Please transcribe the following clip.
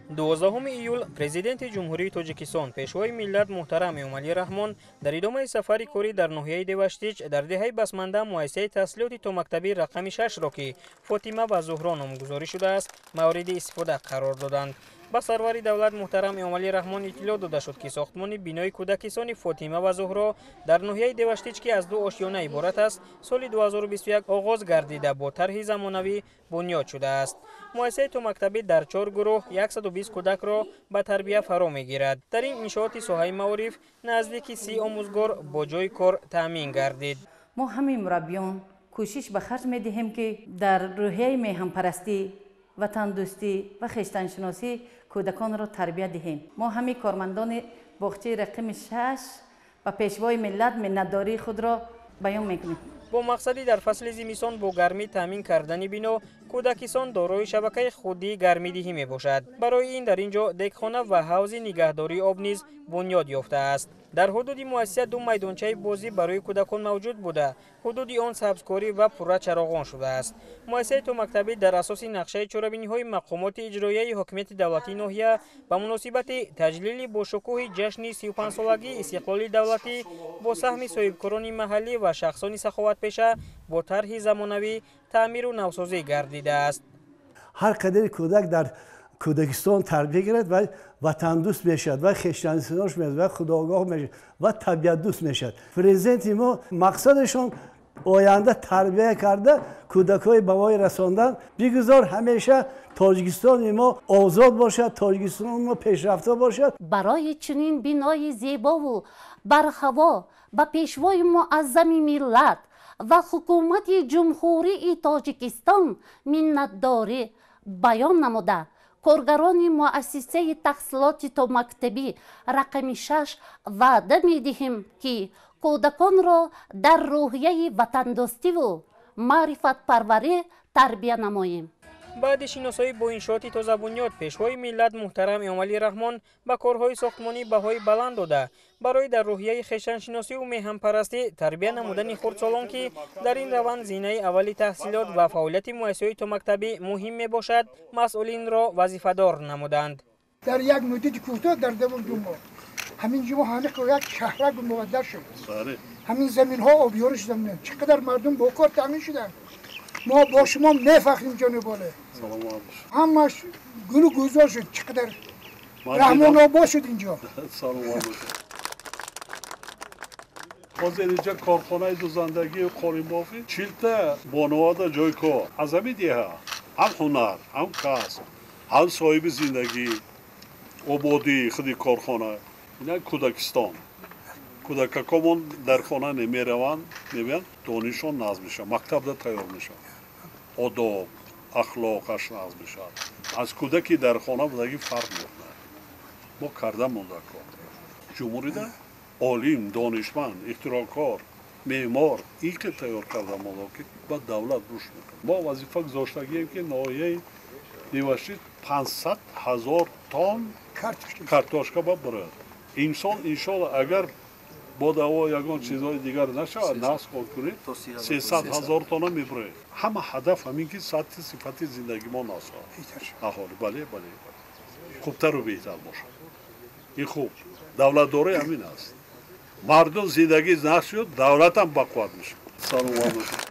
12 июл Президенти Ҷумҳурии Тоҷикистон, Пешвои миллат муҳтарам Эмомалӣ Раҳмон дар идомаи сафари корӣ дар ноҳияи Деваштич дар деҳаи Басманда муассисаи таҳсилоти томактабӣ рақами 6-ро, ки Фотима ва Зуҳро номгузорӣ шудааст, мавриди истифода қарор доданд. Ба сарвари давлат муҳтарам Эмомалӣ Раҳмон иттилоъ дода шуд, ки сохтмони бинои кӯдакистони Фотима ва Зуҳро дар ноҳияи Деваштич, ки аз ду ошёна иборат аст, соли 2021 оғоз гардида, бо тарҳи замонавӣ бунёд шудааст. Муассисаи томактабӣ дар чор гурӯҳ 120 кӯдакро ба тарбия фаро мегирад. Дар ин иншооти соҳаи маориф наздики 30 омӯзгор бо ҷойи кор таъмин гардид. Мо ҳамаи мураббиён кӯшиш ба харҷ медиҳем, ки дар рӯҳияи меҳанпарастӣ, ватандӯстӣ ва хештаншиносӣ кӯдаконро тарбия диҳем. Мо ҳамаи кормандони боғчаи рақами 6 ба Пешвои миллат миннатдории худро баён мекунем. Бо мақсади дар фасли зимистон бо гармӣ таъмин кардани бино, кӯдакистон дорои шабакаи худии гармидиҳӣ мебошад. Барои ин дар ин ҷо дегхона ва ҳавзи нигаҳдории об низ бунёд ёфтааст. Дар ҳудуди муассиса ду майдончаи бозӣ барои кӯдакон мавҷуд буда, ҳудуди он сабзкорӣ ва пурра чароғон шудааст. Муассисаи томактабӣ дар асоси нақшаи чорабиниҳои мақомоти иҷроияи ҳокимияти давлатии ноҳия ба муносибати таҷлили бошукӯҳи ҷашни 35-солагии истиқлоли давлатӣ бо саҳми соҳибкорони маҳаллӣ ва шахсони саховатпеша бо тарҳи замонавӣ таъмиру навсозӣ гардидааст. Ҳар қадари кӯдак дар кӯдакистон тарбия гирад ва ватандӯст мешавад, ва хештаншинос мешавад, ва худогоҳ мешавад, ва табиатдӯст мешавад. Президенти мо мақсадашон оянда тарбия карда кӯдакҳои ба воя расондан. Бигузор ҳамеша Тоҷикистони мо озод бошад, Тоҷикистони мо пешрафта бошад. Барои чунин бинои зебову барҳаво ба Пешвои муаззами миллат ва ҳукумати Ҷумҳурии Тоҷикистон миннатдорӣ баён намуда, коргарони муассисаи таҳсилоти томактабӣ рақами 6 ваъда медиҳем, ки кӯдаконро дар рӯҳияи ватандӯстиву маърифатпарварӣ тарбия намоем. Баъди шиносоӣ бо иншооти тозабунёд, Пешвои миллат муҳтарам Эмомалӣ Раҳмон ба корҳои сохтмонӣ баҳои баланд дода, барои дар рӯҳияи хештаншиносиву меҳанпарастӣ тарбия намудани хурдсолон, ки дар ин раванд зинаи аввали таҳсилот ва фаъолияти муассисаҳои томактабӣ муҳим мебошад, масъулинро вазифадор намуданд. Дар як муддати кӯтоҳ, дар давом 2 моҳ, ҳамин ҷо ҳамин як шаҳрак мубаддал шуд. Ҳамин заминҳо обёрӣ шуданд, чӣ қадар мардум бо кор таъмин шуданд. Мо бо шумо мефахрем, ҷониболе, ҳамаш гулу гулзор шуд, чӣ қадар раҳмонобод шуд инҷо. Ҳозир инҷа корхонаи дузандагию қолинбофӣ, 40-та бонувода ҷои кор. Аз ҳамин деҳа ҳам ҳунар, ҳам касб, ҳам соҳиби зиндагӣ, ободии худи корхона. Ина кӯдакистон, кӯдакакомон дар хона намераванд, мебиёнд, донишон нағз мешавад, мактабда тайёр мешавад, одоб ахлоқаш нағз мешавад. Аз кӯдаки дар хона будагӣ фарқ мекунад. Мо карда монда кор ҷумҳурида олим, донишманд, ихтироъкор, меъмор ин хел тайёр карда монда, ки ба давлат рушд мекунад. Мо вазифа гузоштагием, ки ноҳияи Деваштич 500 000 тонн картошка ба бурад имсол, иншоалло, агар бо даво ягон чизҳои дигар нашавад, нағз кор кунед, 300 000 тонна мебуред. Ҳама ҳадаф ҳамин, ки сатҳи сифати зиндагӣ мо нағз аҳолӣ, бале, хубтару беҳтар бошад. Ин хуб давлатдорӣ ҳамин аст. Мардум зиндагӣ нағз шуд, давлатам бақувват мешавад. Саломат бошед.